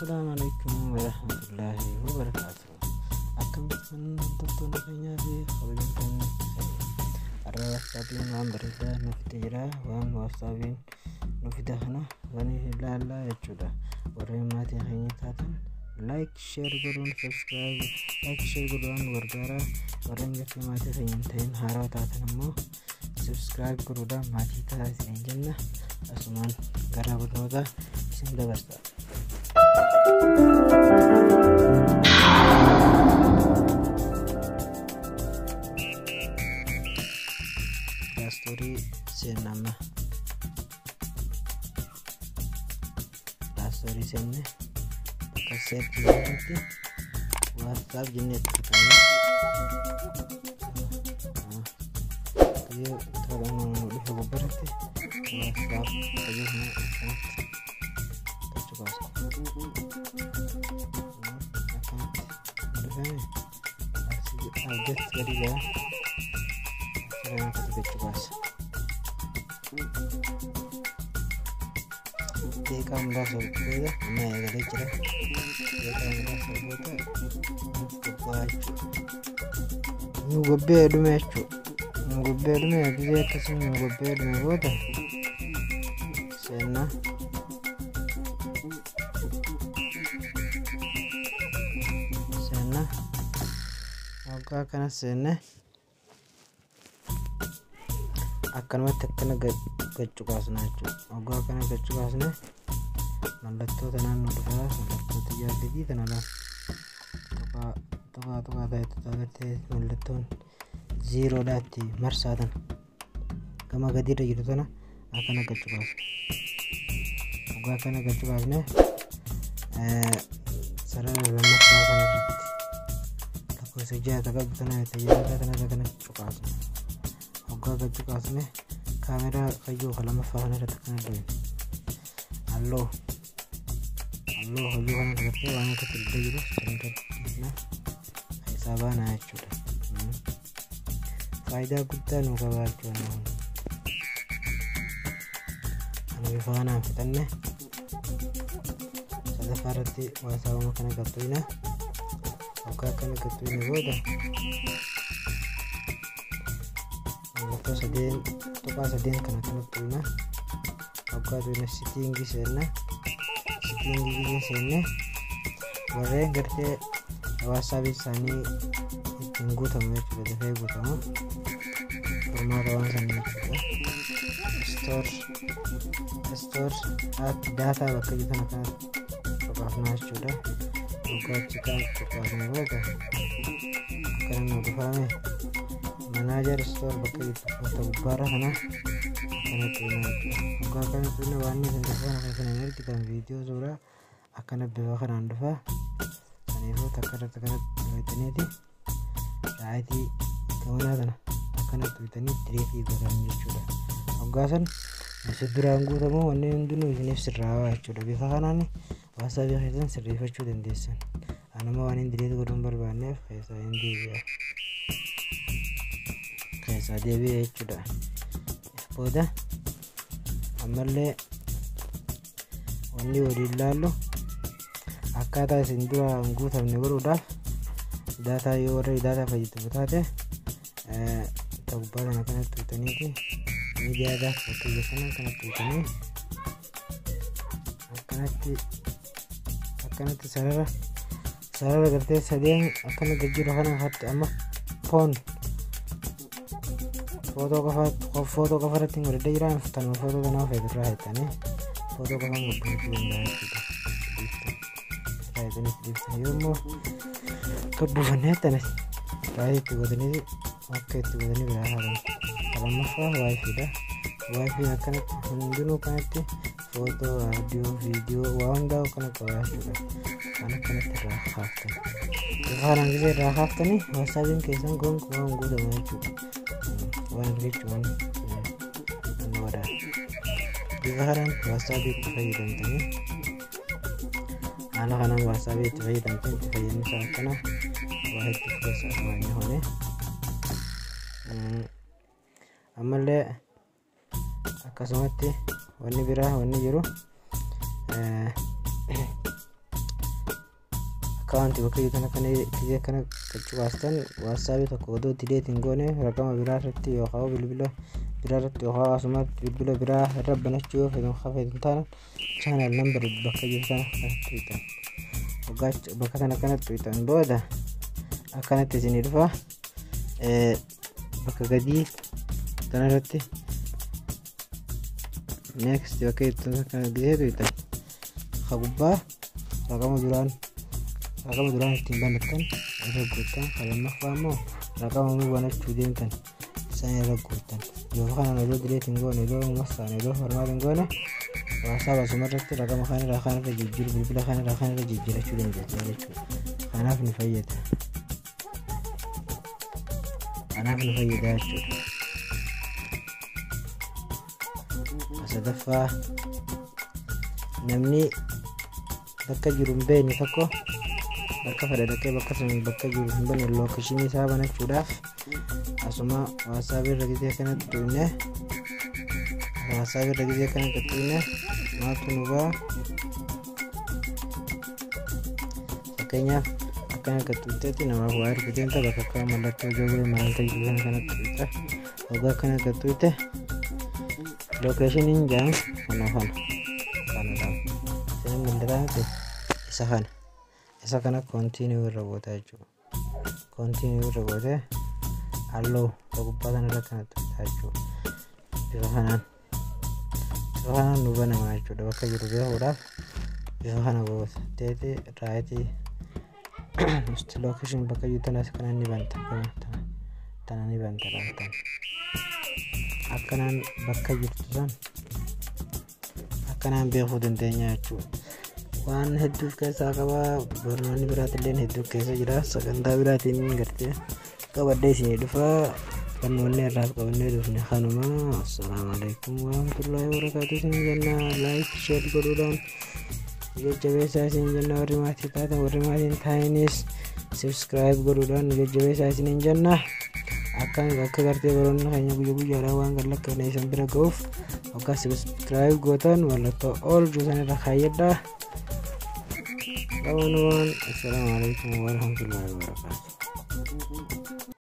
Assalaamu alaikum warahmatullaahi wabarakaatuh. Akkam jirtan hordoftoonni keenyaa fi kabajamtoonni keenya. Har'a WhatsAppiin waan bareedaa nuuf fidee jira. Waan WhatsAppiin nuuf fide kana waliin ilaallaa jechuudha. Warreen maatii keenya taatan like, share godhuun, subscribe, like, share godhuun nu gargaara. Warreen gartee maatii keenya hin ta'in haarawaa taatan immoo subscribe godhuudhaan maatii ta'aa isiniin jenna. Asumaan gara barnoota isin dabarsa. Play Store seenna amma. Play Store seenne bakka search jedhutti WhatsApp jennee itti tuqanna. Yoo tola dhufe gubbaarratti WhatsApp fayyadamu akkanatti gochuu baasa. Akkanatti dhufame argatti gadi gaha asirraa akkatti gochuu baasa. Daqiiqaa muraasa booda amma eegalee jira. Daqiiqaa muraasa booda gubbaa jechuudha. Nu gobbee dhume jechuudha. Nu gobbee dhume gisee akkasii nu gobbee dhume booda seenna. Seenna. Waggaa kana seenne akkanumatti akkana gachuu kaasna jechuudha. Waggaa kana gachuu kaasne mallattoo tanaan nu dhufaa, mallattoo xiyyaa gadii tana lama tuqaa tuqaa tuqaa ta'etu agartee mallattoon zeeroodhaatti marsaa tana gama gadiirra jiru tana akkana gachuu kaasne. Waggaa kana gachuu kaasne sarara lammaffaa kana irratti lakkoofsa 6 qabdu tana tajaajila tana kana cuqaasne. Waggaa gachuu kaasne kaameraa kayyoo kan lammaffaa kana irratti akkana dhooyne. Halloo halloo halluu kana agartee waan akkatti dugda jiru sirriitti keessaa baanaa jechuudha. Faayidaa guddaa nu qaba jechuudha. Kana bifa kanaan fixanne sadaffaa irratti WhatsAppuma kana gattuina. Waggaa kana gattuina booda mallattoo sadeen tuqaa sadeen kana kanatti tuqna. Waggaa tuqna setting seenna. Setting gisee seenne warreen gartee WhatsApp isaanii ittiin guutamu jechuudha, dafee guutamu furmaata waan sanii jechuudha. Store app data bakka jiru kana kana cuqaasnaa jechuudha. Waggaa achi kan cuqaasne booda akkana nu dhufame manage store bakka jirtu bakka gubbaarra kana akkana tuqna jechuudha. Waggaa kana tuqne waan isin dhufu kana kan hin argitan viidiyoo suuraa akkana bifa kanaan dhufa. Saniifuu takka irratti akkana tuqxaniiti right gamanaa tana akkana tuqxanii delete godhan jechuudha. Waggaa san isin duraan guutamu wanni hundinuu isiniif sirraawaa jechuudha. Bifa kanaan WhatsApp keessan sirreeffachuu dandeessan. Anuma waan hin delete godhuu hin barbaanneef keessaa hin deebi'a. Keessaa deebi'a jechuudha. Booda ammallee wanni waliin ilaallu akkaataa isin dura hin guutamne godhuudhaaf data yoo warra data fayyadamu taate ta gubbaa kana kanatti tuqxaniiti media data bakka jiru kana kanatti tuqxanii akkanatti akkanatti sarara sarara gartee sadeen akkana gad jiru kana hatti amma phone footoo qofa footoo qofa irratti hin godhadhee jira, tanuma footoo tanaa of irraa heettanii footoo qofaan guddifachuu danda'a jechuudha. Irraa heettanii dhiiftan yoo immoo gabbuufannee heettanis baay'ee itti godhanii akka itti godhanii biraa haaran. Lammaffaa WiFidha. WiFiin akkanatti hundinuu kanatti footoo, audio, viidiyoo waa hundaa kana qaba jechuudha. Kan akkanatti irraa kaaftan. Bifa kanaan gisee irraa kaaftanii WhatsAppiin keessan gonkumaa hin guutamu jechuudha. Waan argachuu waan godha. Bifa kanaan WhatsAppii itti fayyadamtanii haala kanaan WhatsAppii itti fayyadamtanii itti fayyadamni isaa akkana waa hedduu of keessaa qaba inni kuni. Ammallee akkasumatti wanni biraa wanni jiru Account bakka jiru kana gisee kana cuqaastan, WhatsAppii tokko odoo delete hin goone raqama biraa irratti yookaan bilbila biraa irratti yookaan asumatti bilbila biraa irra banachuu yoo fedhan hafeetu taana, channel number bakka jiru sana kanatti tuqxan. Waggaa bakka kana kanatti tuqxan booda akkanatti isinii dhufa. Bakka gadii kana irratti next bakka jirtu kana gisee tuqxan, ka gubbaa raqama duraan ittiin banattan irra guuttan, ka lammaffaa immoo raqama immoo banachuu deemtan isaan irra guuttan. Yoo kana odoo delete hin goone, odoo massaan, odoo format hin goone, WhatsApp asuma irratti raqama kanarraa kanarra jijjiiru, bilbila kanarraa kanarra jijjiirachuu dandeessa jechuudha. Kanaaf nu fayyada. Kanaaf nu fayyada jechuudha. Sadaffaa, namni bakka jiru hin beekne tokko bakka fedha dhaqee bakka sun bakka jiru hin beekne locationii isaa banachuudhaaf asuma WhatsAppii irra gisee kanatti tuqne, WhatsAppii irra gisee kanatti tuqne maaltu nu ba'a? Fakkeenyaaf, akkana akka tuqxeetti namaaf waa ergu deemta, bakka akka mallattoo ijoollee mallattoo jiru kana kanatti tuqxa. Waggaa akkana akka tuqxe locationiin jedhan kana kana kana lama isin mul'ataa miti? Isa kana, isa kana continue irra goota jechuudha. Continue irra goote halluu gubbaa kana irra kana tuqxa jechuudha. Bifa kanaan nu banama jechuudha. Bakka jiru beekuudhaaf bifa kana goota teeti rightii location bakka jiru tanas kana ni banta, tana ni banta laatan. Akkanaan bakka jirtu san akkanaan beekuu dandeenya jechuudha. Waan hedduu of keessaa qaba. Barnoonni biraatillee hedduu keessa jira. Sagantaa biraatiin gartee qabadhee isinii dhufa. Barnoonni irraaf qabannee dhufne kanuma. Assalaamu alaikum warahmatullaahi wabarakaatu isin jenna. Like, share godhuudhaan jajjabeessaa isin jenna. Warri maatii taatan, warri maatiin taa'inis subscribe godhuudhaan jajjabeessaa isiniin jenna. Akka gartee baroonni keenya guyyaa guyyaadhaan waan gad lakkifne isin bira ga'uuf akka subscribe gootan mallattoo ol juusan irra kaayyadhaa. Qabanumaan assalaamu alaikum warahmatullaahi wabarakaatu.